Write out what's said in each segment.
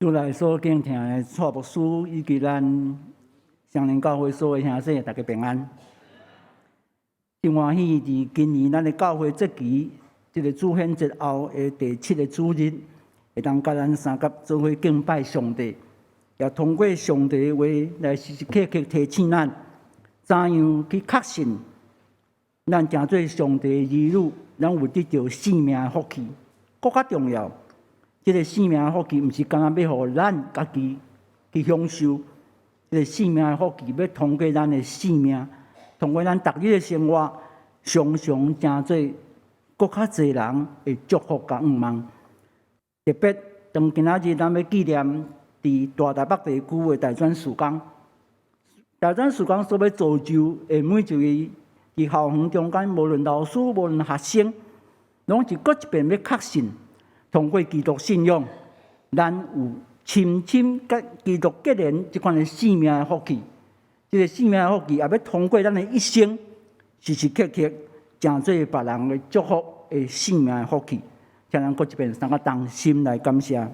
主內所敬聽的蔡牧師以及咱雙連教會所有兄弟，大家平安。真歡喜佇今年咱的教會節期，這個主顯節後的第七個主日，會當佮咱相佮做伙敬拜上帝，也通過上帝的話來時時刻刻提醒咱，怎樣去確信咱成做上帝的兒女，咱有得著生命的福氣，閣較重要。這個生命的福氣，毋是干焦欲予咱家己去享受，這個生命的福氣，欲通過咱的生命，通過咱逐日的生活，常常成做閣較濟人的祝福佮向望。特別當今仔日咱欲紀念佇大台北地區的大專事工，大專事工所欲造就的每一位佇校園中間，無論老師，無論學生，攏是閣一遍欲確信，通過基督信仰，咱有深深佮基督結連這款的生命的福氣。這個生命的福氣也欲通過咱的一生，時時刻刻成做別人的祝福的生命的福氣。請咱閣一遍三個同心來感謝，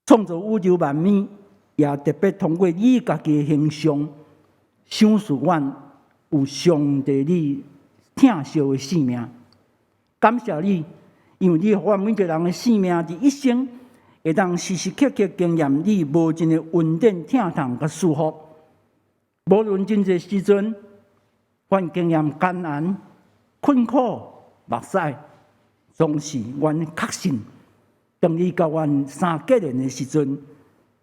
創造宇宙萬物，也特別通過你家己的形象，賞賜阮有上帝你疼惜的生命。感謝你，因為你予阮每一個人的生命佇一生，會當時時刻刻經驗你無盡的恩典、疼痛佮祝福。無論真濟時陣，阮經驗艱難、困苦、目屎，總是阮確信，當你佮阮相結連的時陣，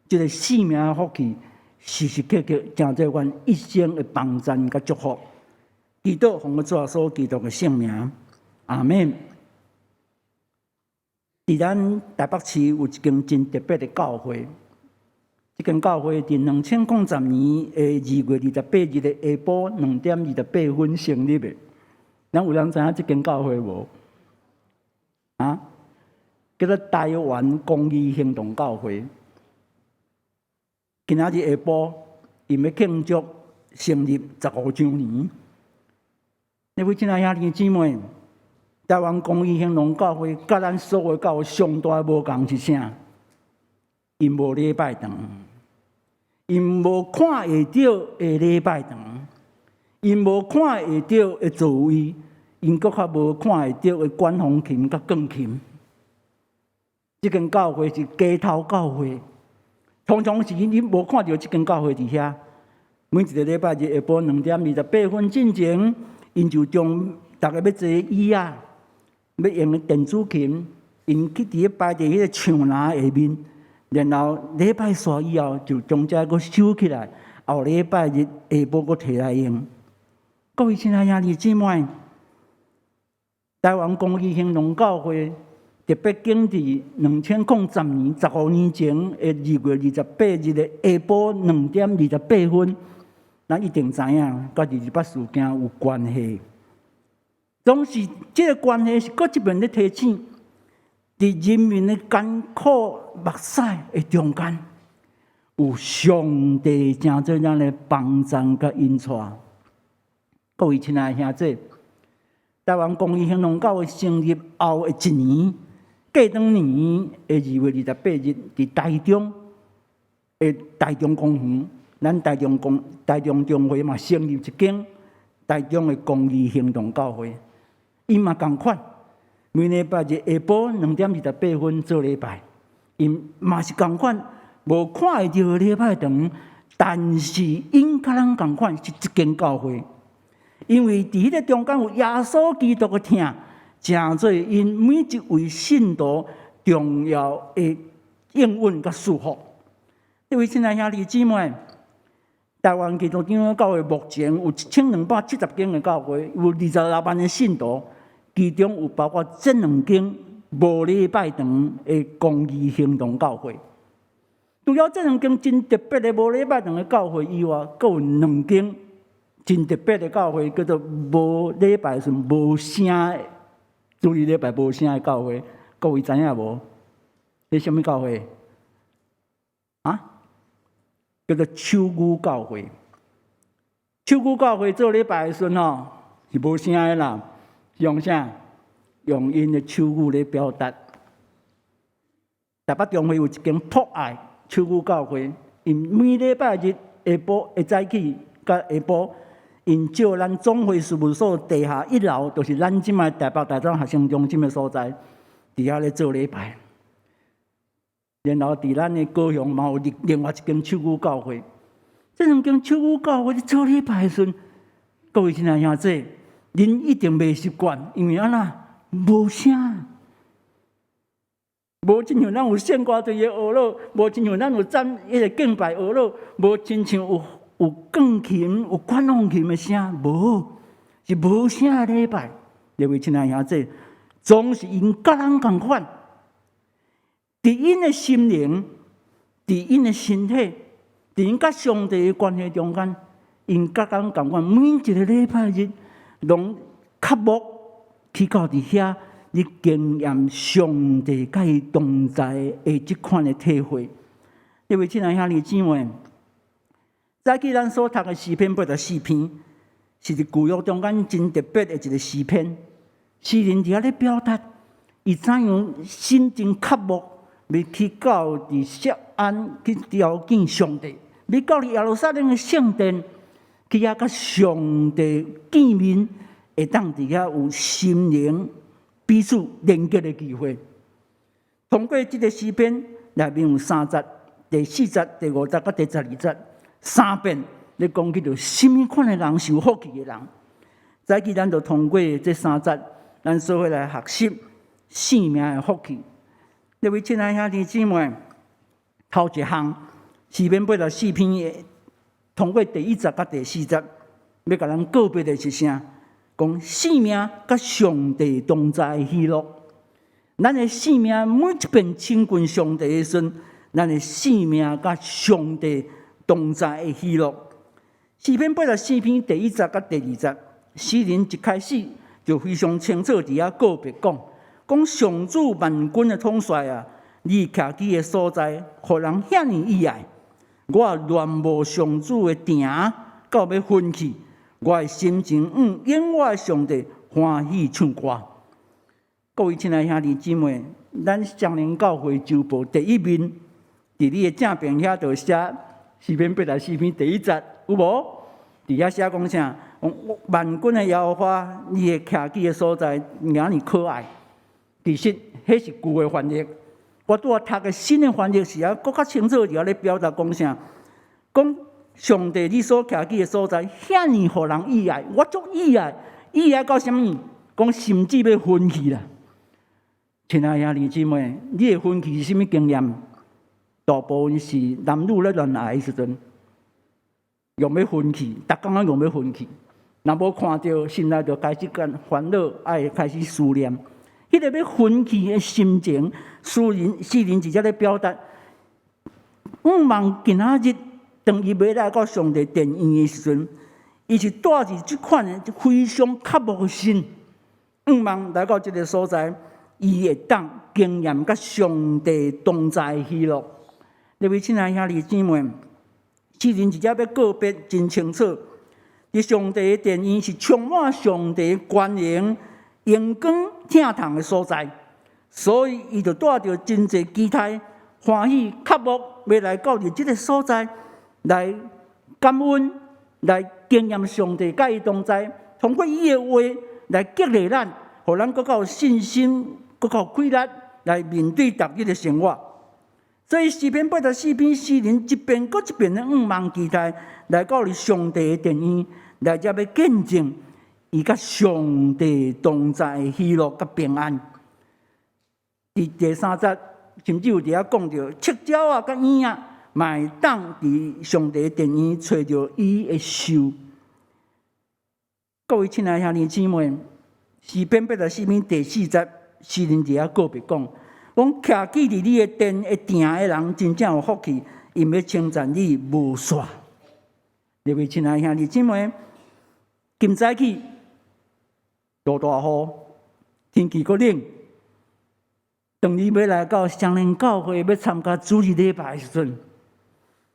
這個生命的福氣，時時刻刻成做阮一生的幫贊佮祝福。祈禱奉主耶穌基督的聖名，阿們。佇咱台北市有一間真特別的教會，這間教會佇2010年的2月28日的下晡2點28分成立的。咱有人知影這間教會無？啊？叫做台灣公義行動教會。今仔日下晡，𪜶欲慶祝成立15週年。各位親愛兄弟姊妹，台灣公義行動教會佮咱所有教會上大的無仝是啥？𪜶無禮拜堂，𪜶無看會著的禮拜堂，𪜶無看會著的座位，𪜶閣較無看會著的管風琴佮鋼琴。這間教會是街頭教會，常常是你無看著這間教會佇遐。每一個禮拜日下晡2點28分進前，𪜶就將逐家欲坐椅仔，欲用的電子琴，𪜶去佇咧擺佇彼個牆欄下面，然後禮拜煞以後就將這閣收起來，後禮拜日下晡閣提來用。各位親愛兄弟姊妹，台灣公義行動教會特別揀佇2010年15年前的2月28日的下晡2點28分，咱一定知影，佮二二八事件有關係。總是這個關係是閣一遍咧提醒，佇人民的艱苦目屎的中間，有上帝成做咱的幫贊佮引帶。各位親愛的兄弟，台灣公義行動教會成立後的一年，過當年的2月28日，佇台中的台中公園，咱台中公台中中會嘛成立一間台中的公義行動教會，𪜶嘛仝款，每禮拜日下晡2點28分做禮拜，𪜶嘛是仝款，無看會著禮拜堂，但是𪜶佮咱仝款是一間教會，因為佇彼個中間有耶穌基督的疼，成做𪜶每一位信徒重要的應允佮祝福。各位親愛兄弟姊妹，台灣基督長老教會目前有1270間的教會，有26萬的信徒，其中有包括這兩間無禮拜堂的公義行動教會。除了這兩間真特別的無禮拜堂的教會以外，閣有兩間真特別的教會，叫做無禮拜時無聲的，主日禮拜無聲的教會，各位知影無？彼啥物教會？啊？叫做手語教會。手語教會做禮拜的時陣吼，是無聲的啦，用啥？用𪜶的手語來表達。台北中會有一間博愛手語教會，𪜶每禮拜日下晡會早起佮下晡，𪜶借咱總會事務所地下一樓，就是咱這擺台北大專學生中心的所在，佇遐咧做禮拜。然後佇咱的高雄嘛有另外一間手語教會，這兩間手語教會咧做禮拜的時陣，各位親愛兄弟，恁一定袂習慣，因為按怎無聲。無親像咱有聖歌隊的學樂，無親像咱有讚彼個敬拜學樂，無親像有鋼琴、有管風琴的聲，無，是無聲的禮拜。各位親愛兄弟，總是𪜶佮咱仝款，佇𪜶的心靈，佇𪜶的身體，佇𪜶佮上帝的關係中間，𪜶佮咱仝款，每一個禮拜日，攏渴慕去到佇遐。你經驗上帝佮伊同在的這款的體會。各位親愛兄弟姊妹，早起咱所讀的詩篇八十四篇，是佇舊約中間真特別的一個詩篇。詩人佇遐咧表達，伊怎樣心情渴慕，欲去到佇錫安去朝見上帝，欲到佇耶路撒冷的聖殿，去遐佮上帝見面，會當佇遐有心靈彼此連結的機會。通過這個詩篇內面有三節，第四節、第五節佮第十二節，三遍咧講起著啥物款的人是有福氣的人。早起咱就通過這三節，咱做伙來學習生命的福氣。各位親愛兄弟姊妹，頭一項詩篇八十四篇的，通過第一節佮第四節，欲共咱告別的是啥？講生命佮上帝同在的喜樂，咱的生命每一遍親近上帝的時陣，咱的生命佮上帝同在的喜樂。詩篇八十四篇第一節佮第二節，詩人一開始就非常清楚佇遐告別講，講上主萬軍的統帥啊，你徛居的所在，予人遐爾喜愛，我戀慕上主的殿，到欲昏去。我的心情向我的上帝歡喜唱歌。各位親愛兄弟姊妹，咱雙連教會週報第一面，佇你的正邊遐就寫詩篇八十四篇第一節，有無？佇遐寫講啥？萬軍的耶和華，你的徛居的所在，遮爾可愛。其實，彼是舊的翻譯。我拄仔讀的新的翻譯是猶閣較清楚，佇遐咧表達講啥？講上帝你所徛居的所在，遐爾予人喜愛，我足喜愛，喜愛到啥物？講甚至欲昏去啦！親愛兄弟姊妹，你會昏去是啥物經驗？大部分是男女咧戀愛的時陣，用欲昏去，逐工仔用欲昏去。若無看著，心內就開始感煩惱，愛開始思念。彼個欲昏去的心情，詩人直接咧表達。向望今仔日，當伊欲來到上帝殿院的時陣，伊是帶著這款的非常渴慕的心，向望來到這個所在，伊會當經驗佮上帝同在的喜樂。各位親愛兄弟姊妹，詩人直接欲告別真清楚，佇上帝的殿院是充滿上帝權能、榮光、疼痛的所在，所以伊就帶著真濟期待、歡喜、渴慕，欲來到佇這個所在來感恩、來經驗上帝佮伊同在，通過伊的話來激勵咱，予咱閣較有信心、閣較有氣力來面對逐日的生活。所以詩篇八十四篇詩人一遍閣一遍的向望期待，來到佇上帝的殿院，來遮欲見證伊佮上帝同在的喜樂佮平安。佇第三節，甚至有佇遐講著，赤鳥仔佮鷹仔，嘛會當佇上帝的殿院揣著伊的岫。各位親愛兄弟姊妹，詩篇八十四篇第四節，詩人佇遐告別講：講徛居佇你的殿的埕的人，真正有福氣，𪜶欲稱讚你無煞。各位親愛兄弟姊妹，今早起落大雨，天氣閣冷。當你欲來到雙連教會，欲參加主日禮拜的時陣，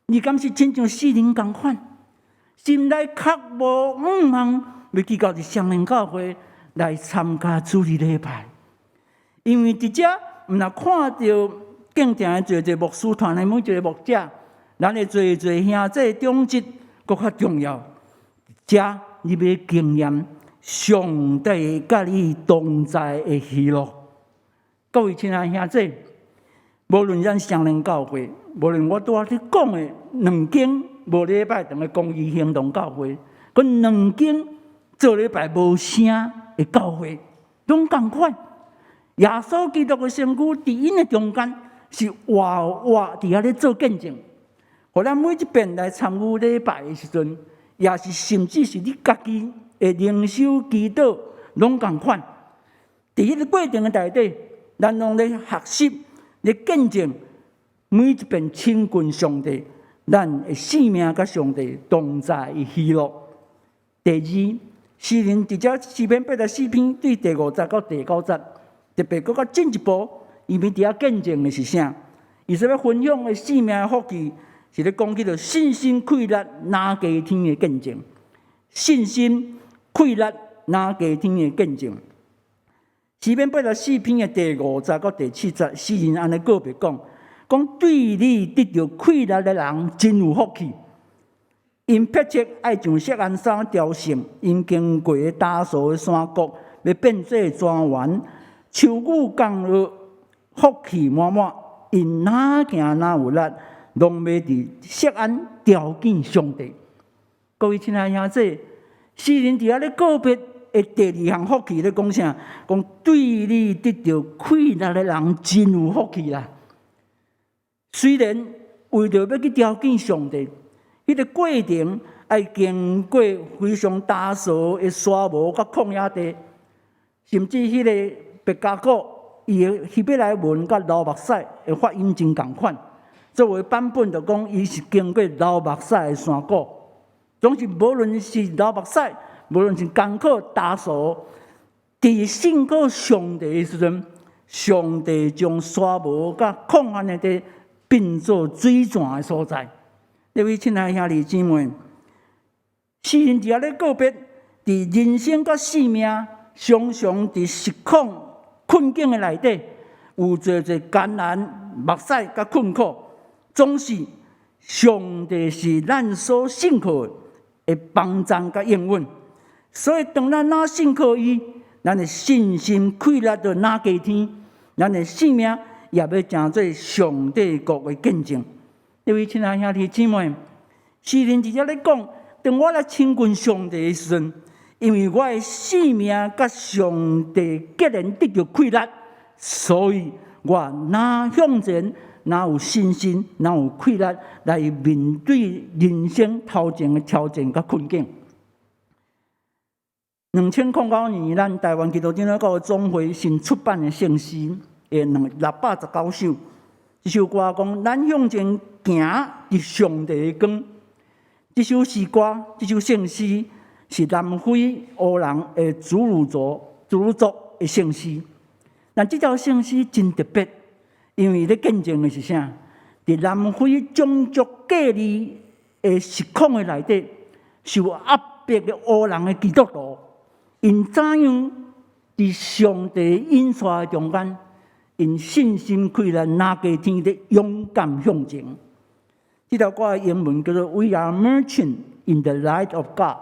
你敢是親像詩人仝款，心內渴慕向望，欲去到佇雙連教會來參加主日禮拜？因為佇遮毋若看著敬堂的濟濟牧師團的每一个牧者，咱的濟濟兄弟長執，閣較重要。遮你欲經驗上帝佮你同在的喜樂。各位親愛兄弟，無論咱雙連教會，無論我拄仔咧講的兩間無禮拜堂的公益行動教會，佮兩間做禮拜無聲的教會，攏仝款。耶穌基督的身軀佇𪜶的中間，是活活佇遐咧做見證。予咱每一遍來參與禮拜的時陣，也是甚至是你家己的靈修祈禱，攏仝款。佇彼个過程的內底，咱攏咧學習、咧見證，每一遍親近上帝，咱的生命佮上帝同在的喜樂。第二，詩人佇遮詩篇84篇對第五節到第九節，特別閣較進一步，伊欲佇遐見證的是啥？伊所欲分享的生命的福氣，是咧講起著信心氣力若加添的見證。信心氣力若加添的見證。詩篇84篇的第五節到第七節，詩人按呢告別講，講對你得著氣力的人真有福氣。𪜶迫切愛上錫安山朝聖，𪜶經過大數的山谷，欲變做莊園，秋雨降落，福氣滿滿。𪜶若行若有力，攏欲佇錫安朝見上帝。各位親愛兄弟，詩人佇遐咧告別的第二項福氣咧講啥？講對你得著氣力的人真有福氣啦。雖然為著欲去朝見上帝，彼個過程愛經過非常焦燥的沙漠佮曠野地，甚至彼个別迦谷，伊的希伯來文佮流目屎的發音真仝款。作為版本就講，伊是經過流目屎的山谷。總是無論是流目屎，無論是艱苦焦燥，佇信靠上帝的時陣，上帝將沙漠佮曠旱的地變做水泉的所在。各位親愛兄弟姊妹，詩人佇遐咧告別，佇人生佮生命，常常佇失控困境的內底，有濟濟艱難、目屎佮困苦，總是上帝是咱所信靠的幫贊佮應允。所以當咱若信靠伊，咱的信心氣力就若加添，咱的生命也欲成做上帝國的見證。各位親愛兄弟姊妹，詩人佇遮咧講，當我來親近上帝的時陣，因為我的生命佮上帝結連得著氣力，所以我若向前，若有信心，若有氣力來面對人生頭前的挑戰佮困境。2009年，咱台灣基督長老教會總會新出版的聖詩，的619首。這首歌講，咱向前行佇上帝的光。這首詩歌，這首聖詩是南非黑人的祖魯族的聖詩。但這條聖詩真特別，因為咧見證的是啥？佇南非種族隔離的實況的內底，受壓迫的黑人的基督徒，𪜶怎樣佇上帝引帶的中間，𪜶信心氣力若加添的勇敢向前。這條歌的英文叫做 "We are marching in the light of God"。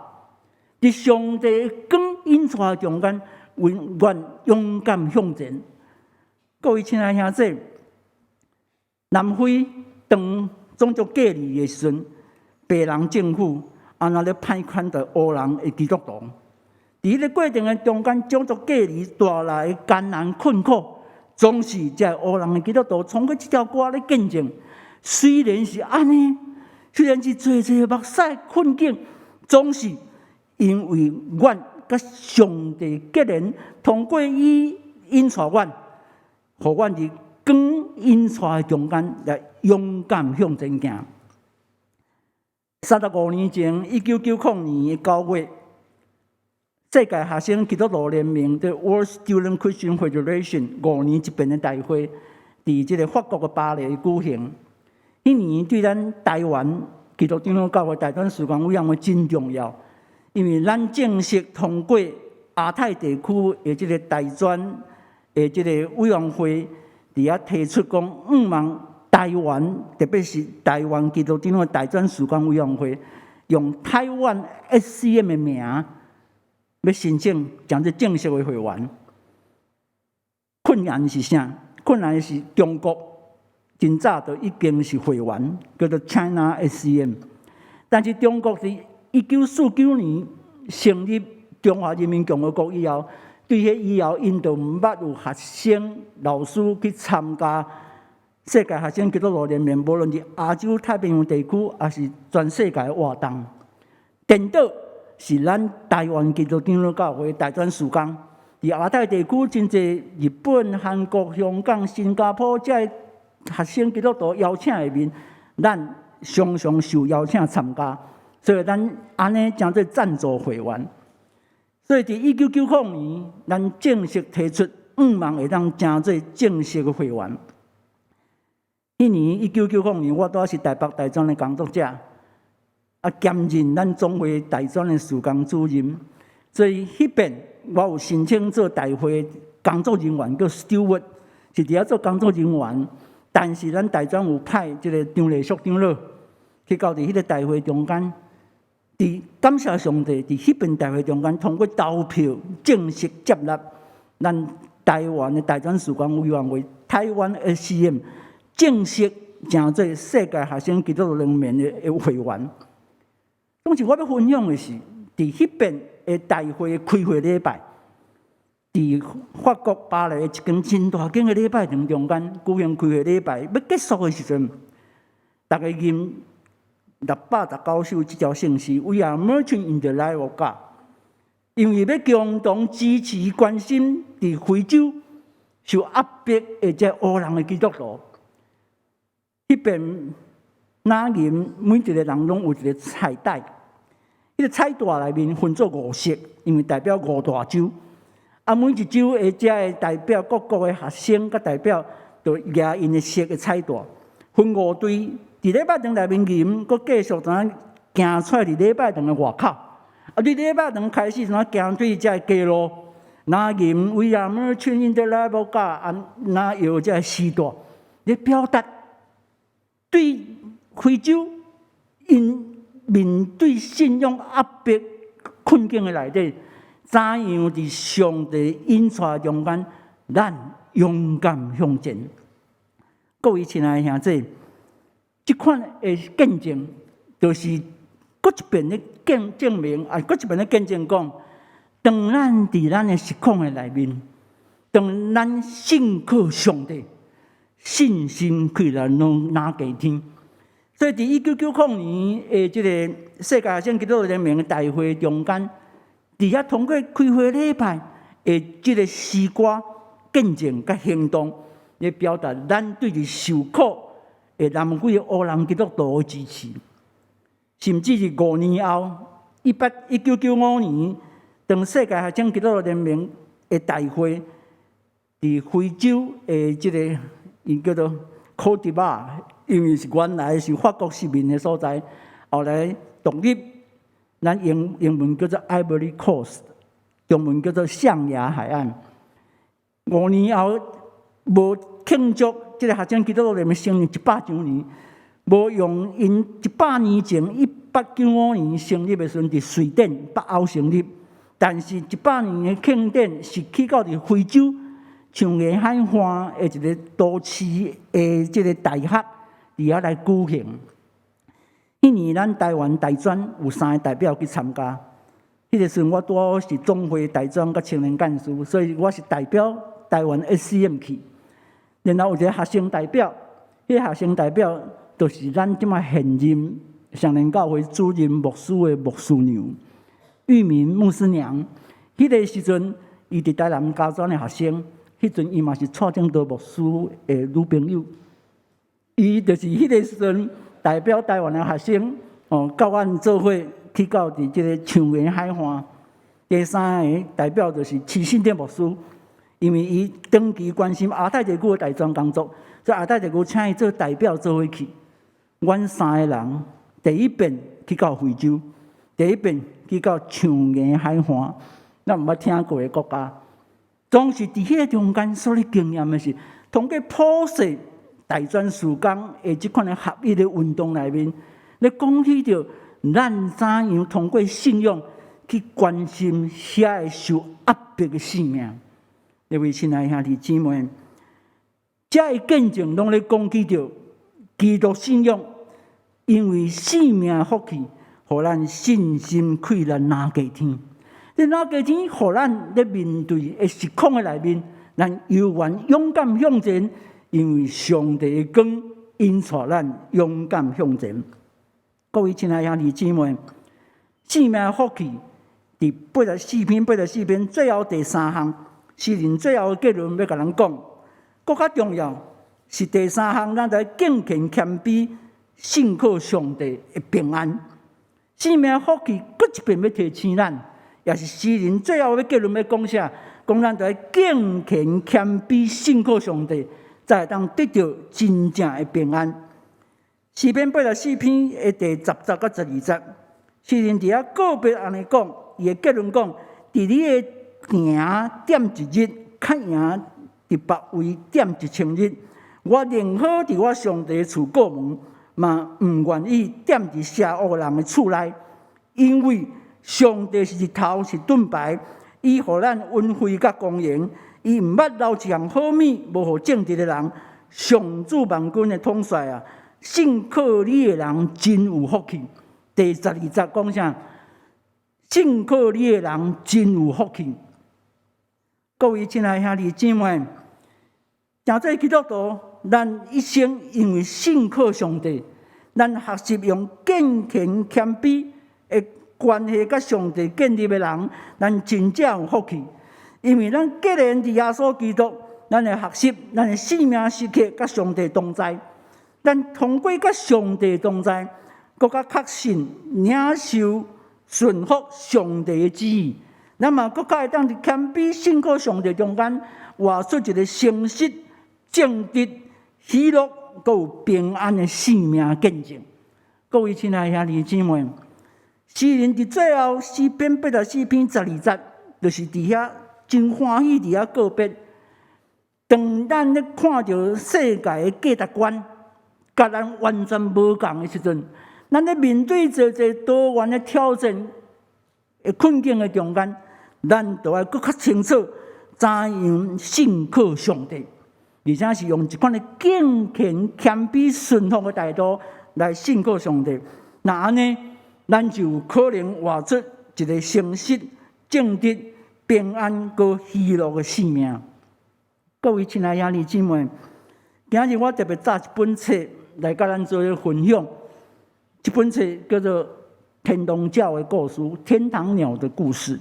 佇上帝光引帶的中間，永遠勇敢向前。各位親愛兄弟，南非當種族隔離的時陣，白人政府按怎咧派遣著黑人的基督徒？佇彼个過程的中間，種族隔離帶來的艱難困苦，總是這黑人的基督徒創過這條歌咧見證。雖然是按呢，雖然是濟濟目屎困境，總是因為阮佮上帝結連，通過伊引帶阮，予阮佇光引帶的中間來勇敢向前行。35年前，1990年9月，世界學生基督徒聯盟的 World Student Christian Federation 5年一遍的大會，佇這个法國的巴黎舉行。彼年對咱台灣基督長老教會大專事工委員會真重要，因為咱正式通過亞太地區的這个大專的這个委員會，佇遐提出講，向望台灣，特別是台灣基督長老大專事工委員會，用台灣 SCM 的名，欲申請成做正式的會員。困難是啥？困難是中國真早就已經是會員，叫做 China SCM。但是中國佇1949年成立中華人民共和國以後，對彼以後，𪜶就毋捌有學生老師去參加世界學生基督徒聯盟，無論是亞洲太平洋地區，抑是全世界活動。顛倒是咱台灣基督長老教會大專事工，佇亞太地區真濟日本、韓國、香港、新加坡這个學生基督徒邀請的面，咱常常受邀請參加，所以咱按呢成做贊助會員。所以佇1990年，咱正式提出，向望會當成做正式的會員。彼年1990年，我拄仔是台北大專的工作者，啊兼任咱總會大專的事工主任，所以彼遍我有申請做大會工作人員，叫 steward，是佇遐做工作人員。但是咱大專有派這个張麗淑長老去到佇彼个大會中間，佇感謝上帝，佇彼遍大會中間通過投票正式接納咱台灣的大專事工委員會台灣 SCM 正式成做世界學生基督徒聯盟的會員。總之，我欲分享的是，佇彼遍的大會開會禮拜，佇法國巴黎一間真大間的禮拜堂中間舉行開會禮拜，欲結束的時陣，逐家吟619首這條聖詩，We are marching in the light of God。因為欲共同支持關心佇非洲受壓迫的這烏人的基督徒。彼遍若吟每一個人攏有一个彩帶，彼个彩帶內面分做五色，因為代表五大洲。啊，每一洲的這个代表各國的學生，佮代表就舉𪜶的色的彩帶，分五隊，佇禮拜堂內面吟，閣繼續怎行出來佇禮拜堂的外口。啊，佇禮拜堂開始怎行對這个街路，若吟 We are marching in the light of God，啊，若搖這个絲帶，咧表達對非洲𪜶面對信仰壓迫困境的內底，怎樣佇上帝引帶中間，咱勇敢向前。各位親愛的兄弟，這款的見證，就是閣一遍的見證明，啊，閣一遍的見證講，當咱佇咱的失控的內面，當咱信靠上帝，信心開來攏若加添。所以，佇1990年的這个世界學生基督徒聯盟的大會中間，佇遐通過開會禮拜的這个詩歌見證佮行動，來表達咱對佇受苦的南非烏人基督徒的支持。甚至是5年後，1995年，當世界學生基督徒聯盟的大會佇非洲的這个，伊叫做科迪瓦，因為是原來是法國殖民的所在，後來獨立，咱英文叫做 Ivory Coast，中文叫做象牙海岸。五年後，無慶祝這个學生基督徒聯盟成立100週年，無用𪜶100年前1895年成立的時陣，佇瑞典北歐成立，但是一百年的慶典是去到佇非洲象牙海岸的一个都市的這个大學佇遐來舉行。彼年咱台灣大專有三个代表去參加。彼个時陣我拄好是總會大專佮青年幹事，所以我是代表台灣 SCM 去。然後有一个學生代表，彼个學生代表就是咱這擺現任雙連教會主任牧師的牧師娘，玉敏牧師娘。彼个時陣，伊佇台南家專的學生，彼陣伊嘛是蔡正道牧師的女朋友。伊就是彼个時陣代表台灣的學生，哦，佮阮做伙去到佇這个象牙海岸。第三个代表就是徐信典牧師，因為伊長期關心亞太地區的大專工作，所以亞太地區請伊做代表做伙去。阮三个人第一遍去到非洲，第一遍去到象牙海岸，咱毋捌聽過的國家，總是佇彼个中間所咧經驗的是，通過普世大專事工的這款的合一的運動內面，咧講起著咱怎樣通過信仰去關心遐個受壓迫的性命。各位親愛兄弟姊妹，這个見證攏咧講起著基督信仰，因為性命福氣，予咱信心氣力若加添。這若加添，予咱咧面對的時空的內面，咱猶原勇敢向前，因為上帝的光引帶咱勇敢向前。各位親愛兄弟姊妹，性命福氣佇84篇84篇最後第三項，詩人最後的結論欲共咱講，閣較重要是第三項，咱來敬虔謙卑，信靠上帝的平安。性命福氣閣一遍欲提醒咱，也是詩人最後的結論欲講啥？講咱著愛敬虔謙卑，信靠上帝，才會當得著真正的平安。詩篇84篇的第10節佮12節，詩人佇遐告別按呢講，伊的結論講：佇你的埕踮一日，較贏佇別位踮1000日。我寧可佇我上帝厝過門，嘛毋願意踮佇邪惡人的厝內，因為上帝是日頭，是盾牌，伊予咱恩惠佮光榮，伊毋捌留一項好物，無予正直的人。上主萬軍的統帥啊，信靠你的人真有福氣。第12節講啥？信靠你的人真有福氣。各位親愛兄弟姊妹，成做基督徒，咱一生因為信靠上帝，咱學習用敬虔謙卑的關係佮上帝建立的人，咱真正有福氣。因為咱既然佇耶穌基督，咱會學習，咱的生命時刻佮上帝同在。咱通過佮上帝同在，閣較確信領受順服上帝的旨意。咱嘛閣較會當佇謙卑信靠上帝中間，活出一個誠實、正直、喜樂、閣有平安的生命見證。各位親愛兄弟姊妹，詩人佇最後詩篇84篇12節，就是佇遐真歡喜佇遐告別。當咱咧看著世界的價值觀，佮咱完全無仝的時陣，咱咧面對濟濟多元的挑戰的困境的中間，咱著愛閣較清楚怎樣信靠上帝，而且是用一款的敬虔謙卑順服的態度來信靠上帝。若按呢，咱就有可能活出一個誠實、正直、平安、閣喜樂的生命。各位親愛兄弟姊妹，今日我特別紮一本冊來佮咱做分享。這本冊叫做《天堂鳥的故事》，天堂鳥的故事。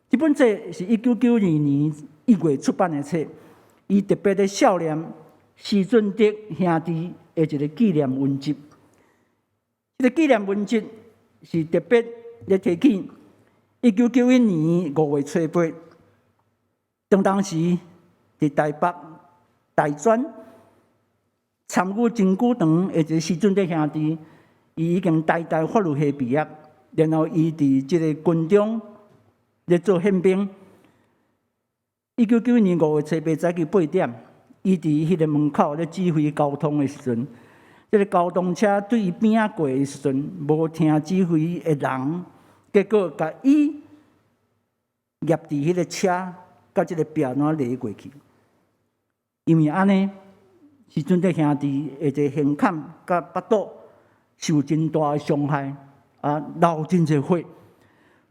這本冊是1992年1月出版的冊，伊特別咧數念施俊德兄弟的一個紀念文集。這個紀念文集是特別咧提起1991年5月初八，當當時佇台北大專參與真久長的一個施俊德兄弟，伊已經台大法律系畢業，然後伊佇這個軍中咧做憲兵。1991年5月初八早起8點，伊佇彼個門口咧指揮交通的時陣，這個交通車對伊邊仔過的時陣，無聽指揮的人，結果共伊挾佇彼個車，佮這個壁攏犁過去。因為按呢，施俊德兄弟的這個胸坎佮腹肚受真大的傷害，啊，流真濟血。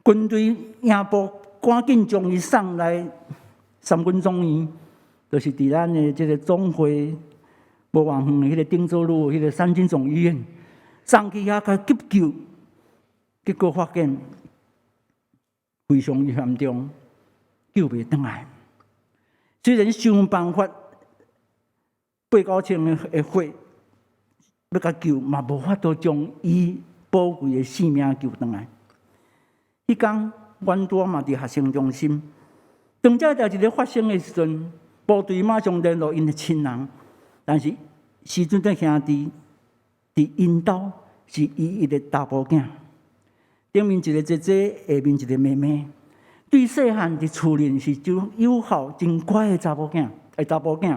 軍隊營部趕緊將伊送來三軍總醫，就是佇咱的這個總會無偌遠的彼個汀州路彼個三軍總醫院，送去遐共急救，結果發現非常嚴重，救袂轉來。雖然想辦法八九千的血欲共救，嘛無法度將伊寶貴的性命救轉來。彼工，阮拄仔嘛佇學生中心，當這代誌咧發生的時陣，部隊馬上聯絡𪜶的親人，但是施俊德兄弟佇𪜶兜是伊一個查埔囝，頂面一個姐姐，下面一個妹妹。對細漢佇厝裡是真友好、真乖的查某囝，查埔囝。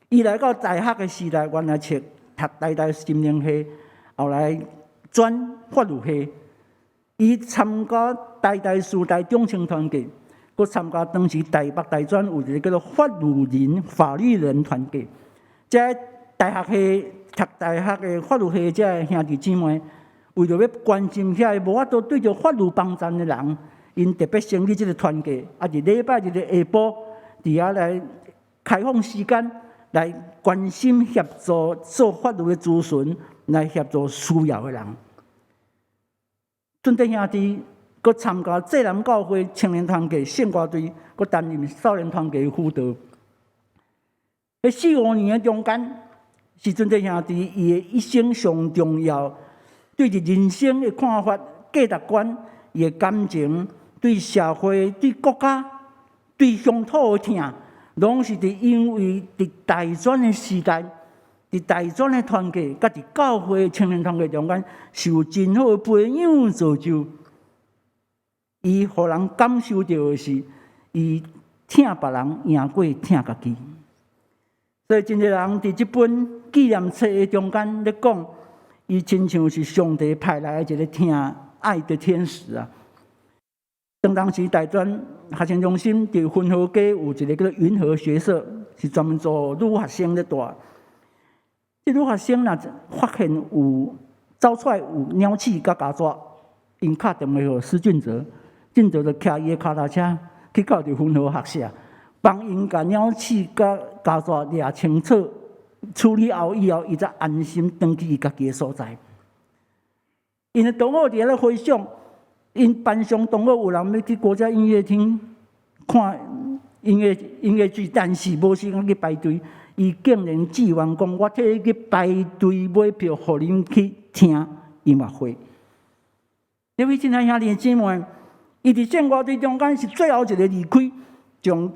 伊來到大學的時代，原來冊讀台大心靈系，後來轉法律系。伊參加台大師大中青團契，閣參加當時台北大專有一個叫做法律人團契。這大學系讀大學的法律系，這兄弟姊妹，為著欲關心遐個無法度對著法律幫贊的人，𪜶特別成立這個團契，佇禮拜日的下晡，佇遐來開放時間，來關心協助做法律的諮詢，來協助需要的人。俊德兄弟閣參加濟南教會青年團契聖歌隊，閣擔任少年團契的輔導。彼四五年的中間，是俊德兄弟伊的一生上重要，對佇人生的看法、價值觀、伊的感情、對社會、對國家、對鄉土的疼，攏是佇因為佇大專的時代，佇大專的團契，佮佇教會青年團契中間，受真好的培養造就。伊予人感受著的是，伊疼別人贏過疼家己。所以真濟人佇這本紀念冊的中間咧講，伊親像是上帝派來的一個疼愛的天使啊。當時大專學生中心佇雲和街有一個叫做雲和學舍，是專門做女學生咧蹛。這女學生若發現有走出來有鳥鼠佮虼蛇，𪜶敲電話予施俊哲，俊哲就騎伊的跤踏車去到佇雲和學舍，幫𪜶共鳥鼠佮虼蛇掠清楚，處理後以後，伊才安心轉去伊家己的所在。𪜶的同學佇遐咧回想，𪜶班上同學有人欲去國家音樂廳看音樂劇，但是無時間去排隊。伊竟然志願講：我替你去排隊買票，予恁去聽音樂會。這位親愛兄弟姊妹，伊佇聖歌隊中間是最後一個離開，將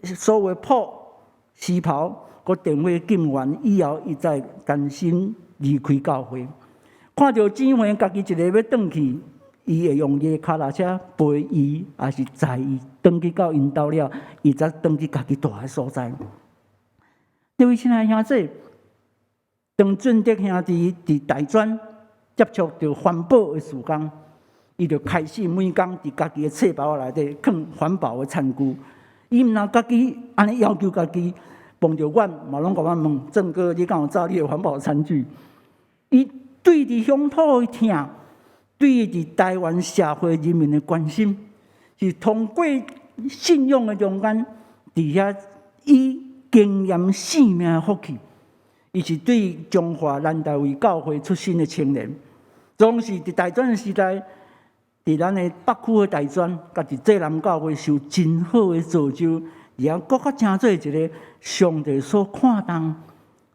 所有譜、旗袍、閣電話禁完以後，伊才甘心離開教會。看著姊妹家己一個欲轉去，伊會用伊的跤踏車陪伊，抑是載伊轉去到𪜶兜了，伊才轉去家己蹛的所在。這位親愛兄弟，當俊德兄弟佇大專接觸著環保的事工，伊就開始每工佇家己的冊包內底囥環保的餐具。伊毋但家己按呢要求家己，碰著阮嘛攏共阮問：鄭哥，你敢有走你的環保餐具？伊對佇鄉土的疼，對佇台灣社會人民的關心，是通過信仰的中間，佇遐以經驗生命的福氣。伊是對彰化南大衛教會出身的青年，總是佇大專時代，佇咱的北區的大專，佮佇濟南教會受真好的造就，而且閣較成做一個上帝所看重、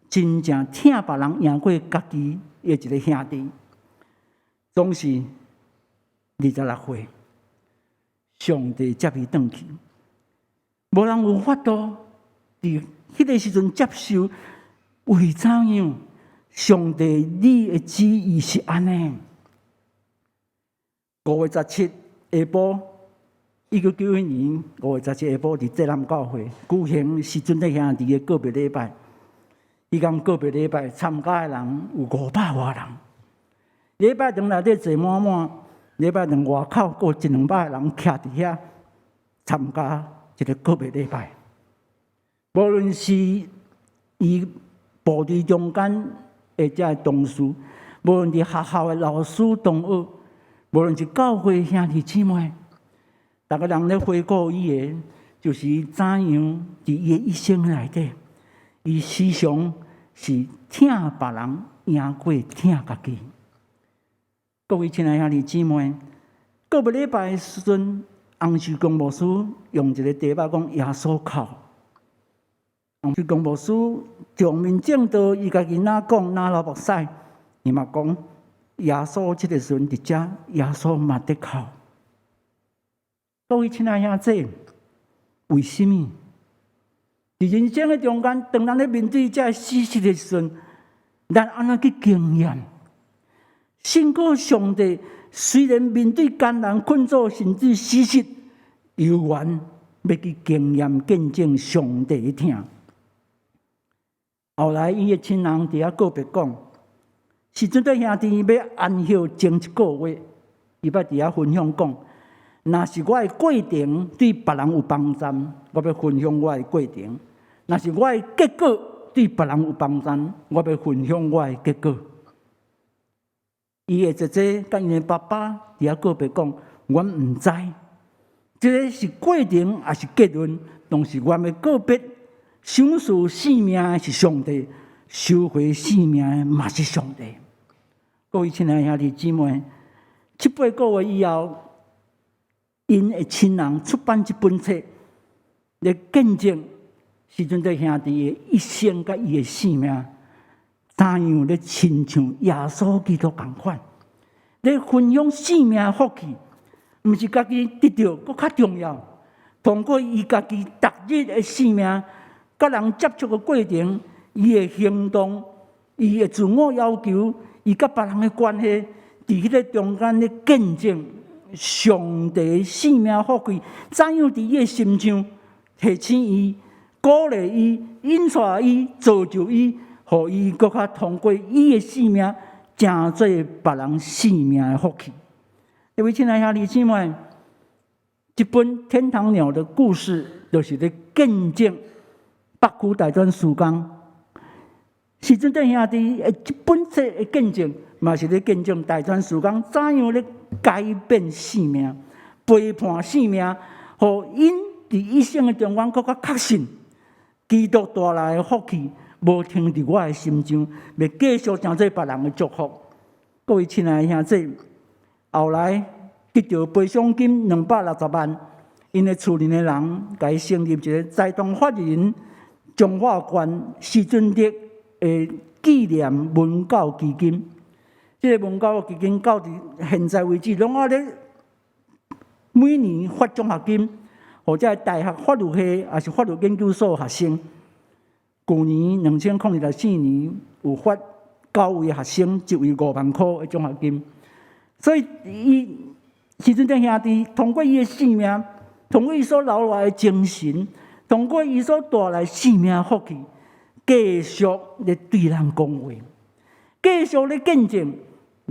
真正疼別人贏過家己的一個兄弟。總是26歲，上帝接伊轉去，無人有法度佇彼個時陣接受。為怎樣？上帝你的旨意是按呢？5月17下晡，1991年5月17下晡，佇濟南教會舉行施俊德兄弟的告別禮拜。彼工告別禮拜參加的人有500外人。禮拜堂內底坐滿滿，禮拜堂外口閣有一兩百個人徛佇遐參加這個告別禮拜。無論是伊部隊中間的這同事，無論是學校的老師同學，無論是教會兄弟姊妹，逐个人咧回顧伊的，就是怎樣佇伊的一生內底，伊時常是疼別人贏過疼家己。各位親愛兄弟姊妹，告別禮拜的時陣，洪秀強牧師用一個題目講耶穌哭。洪秀強牧師上面證道，伊家己若講若流目屎，伊嘛講耶穌這個時陣佇遮，耶穌嘛佇哭。各位親愛兄弟，為什麼？佇人生的中間，當咱咧面對這個事實的時陣，咱按怎去經驗？信靠上帝，雖然面對艱難困苦，甚至死實，猶原欲去經驗見證上帝的疼。後來伊的親人佇遐告別講，時陣這兄弟欲安息前一個月，伊捌佇遐分享講，若是我的過程對別人有幫助，我欲分享我的過程；若是我的結果對別人有幫助，我欲分享我的結果。伊的姐姐佮伊的爸爸佇遐告別講，阮毋知，這个是過程抑是結論，當時阮欲告別，賞賜性命的是上帝，收回性命的嘛是上帝。各位親愛兄弟姊妹，七八個月以後，𪜶的親人出版這本冊，來見證時陣這兄弟的一生佮伊的性命，怎樣咧親像耶穌基督仝款，咧分享性命的福氣，毋是家己得著，閣較重要。通過伊家己逐日的性命，佮人接觸的過程，伊的行動，伊的自我要求，伊佮別人的關係，佇彼个中間咧見證上帝性命福氣，怎樣佇伊的心上提醒伊、鼓勵伊、引帶伊、造就伊，予伊閣較通過伊的性命，成做別人性命的福氣。各位親愛兄弟姊妹，這本《天堂鳥的故事》就是咧見證北區大專事工。時陣這兄弟的這本冊的見證，嘛是咧見證大專事工怎樣咧改變性命、陪伴性命，予𪜶佇一生的中間閣較確信基督帶來的福氣，無停佇我的心上，欲繼續成做別人的祝福。各位親愛的兄弟，後來得著賠償金260萬，𪜶的厝裡的人共伊成立一个財團法人彰化縣施俊德的紀念文教基金。這个文教基金到佇現在為止，攏還咧每年發獎學金，予這大學法律系抑是法律研究所學生。舊年2024年有發九位學生，一位5萬箍的獎學金。所以，伊時陣這兄弟通過伊的性命，通過伊所留落來的精神，通過伊所帶來性命福氣，繼續咧對咱講話，繼續咧見證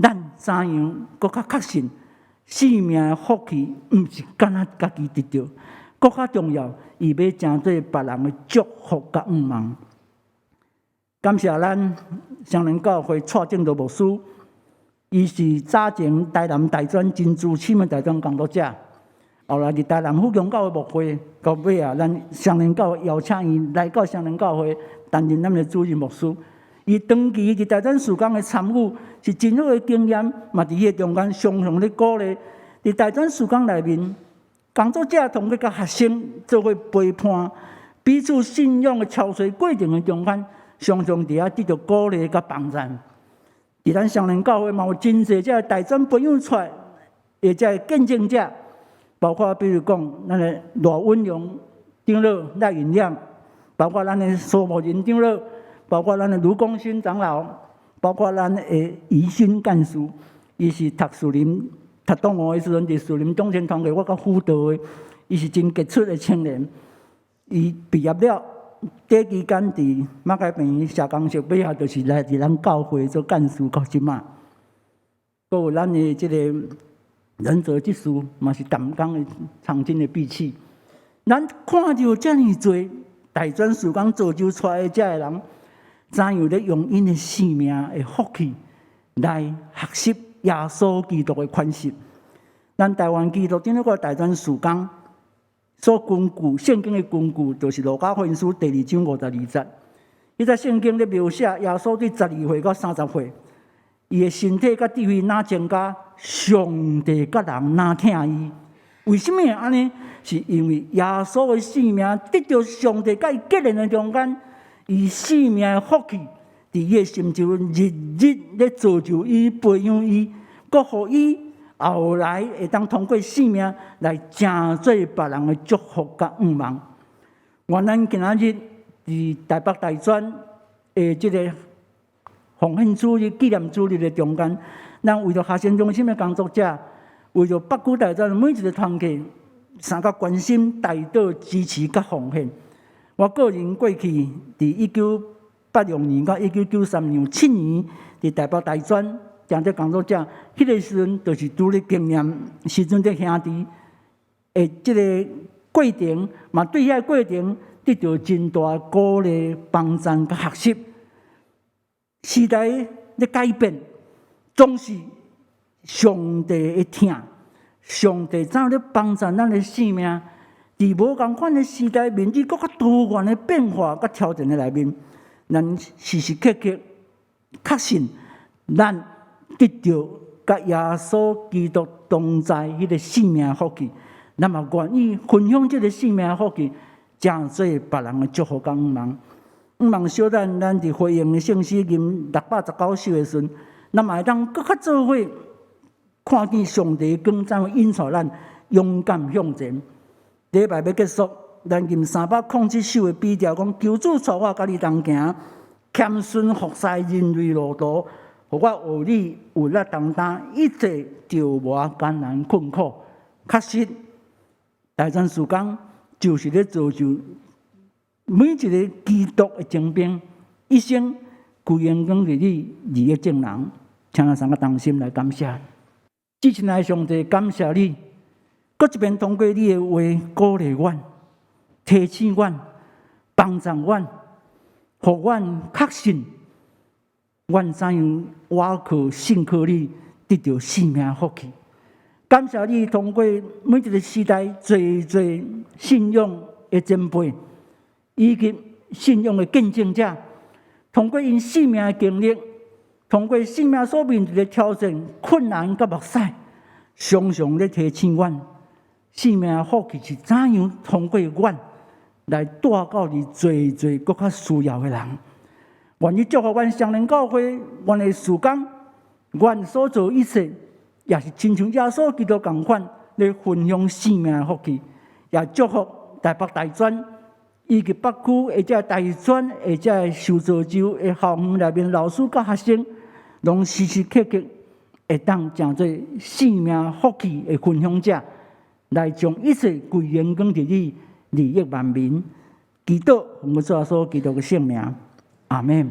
咱怎樣閣較確信性命的福氣，毋是干焦家己得著，閣較重要，伊欲成做別人的祝福佮向望。感謝咱雙連教會蔡正道牧師，伊是早前台南大專真資深的大專工作者，後來佇台南富強教會牧會，到尾啊，咱雙連教會邀請伊來到雙連教會擔任咱的主任牧師。伊長期佇大專事工的參與是真好的經驗，嘛佇彼个中間常常咧鼓勵。佇大專事工內面，工作者通過佮學生做伙陪伴，彼此信仰的操練過程的中間，常常佇遐得著鼓勵佮幫助。佇咱雙連教會嘛有真濟這个大專培養出來的這个見證者，包括比如講咱的賴穩良長老賴允亮，包括咱的蘇茂仁長老，包括咱的盧公新長老，包括咱的宜新幹事，伊是讀樹林讀中學的時陣，佇樹林中心團契，我佮輔導的，伊是真傑出的青年。伊畢業了，短期間佇馬偕病院社工室，尾後就是來佇咱教會做幹事到這馬。閣有咱的這個仁澤執事，嘛是淡江的長青的義士。咱看著遮爾濟大專事工造就出來的這个人，怎樣咧用𪜶的性命的福氣來學習耶穌基督的款式？咱台灣基督長老會大專事工所根據聖經的根據，就是路加福音書第二章52節。彼節聖經咧描寫耶穌對12歲到30歲，伊的身體佮智慧若增加，上帝佮人若疼伊。為什麼會按呢？是因為耶穌的性命得著上帝佮伊結連的中間，伊性命的福氣，佇伊的心中日日咧造就伊、培養伊，閣予伊後來會當通過性命來成做別人的祝福佮向望。願咱今仔日佇台北大專的這个奉獻主日、紀念主日的中間，咱為著學生中心的工作者，為著北區大專每一个團契，相佮關心、代禱、支持佮奉獻。我個人過去佇86年到1993年有7年，佇台北大專當做工作者，彼個時陣就是拄咧經驗時陣佇兄弟的這个過程，嘛對遐個過程得著真大鼓勵、幫贊佮學習。時代咧改變，總是上帝的疼，上帝怎樣咧幫贊咱的生命？佇無仝款的時代，面對閣較多元的變化佮挑戰的內面，咱時時刻刻確信，咱得著佮耶穌基督同在彼個生命福氣，咱嘛願意分享這个生命福氣，成做別人的祝福佮向望。向望小等咱佇回應的聖詩吟619首的時陣，咱嘛會當閣較做伙看見上帝光怎樣引導咱勇敢向前。禮拜欲結束，咱吟307首的 B 調，講求主帶我佮你同行，謙遜服侍人類路途，予我學你有力擔當，一切著無艱難困苦。確實，大專事工就是咧造就每一个基督的精兵，一生歸榮光予你，利益眾人。請咱三个同心來感謝。至親愛的上帝，感謝你，閣一遍通過你的話鼓勵阮、提醒阮、幫助阮，予阮確信，阮怎樣倚靠信靠你，得著生命福氣。感謝你通過每一个時代，濟濟信仰的前輩，以及信仰的見證者，通過𪜶生命的經歷，通過生命所面對的挑戰、困難佮目屎，常常咧提醒阮，生命福氣是怎樣通過阮來帶到佇濟濟閣較需要的人。願意祝福阮雙連教會，阮的事工，阮所做一切，也是親像耶穌基督仝款咧分享生命福氣，也祝福台北大專以及北區或者大專或者受造就的校園內面老師佮學生，攏時時刻刻會當成做生命福氣的分享者，來將一切歸榮光予你，利益萬民。祈禱奉主耶穌基督的聖名，阿門。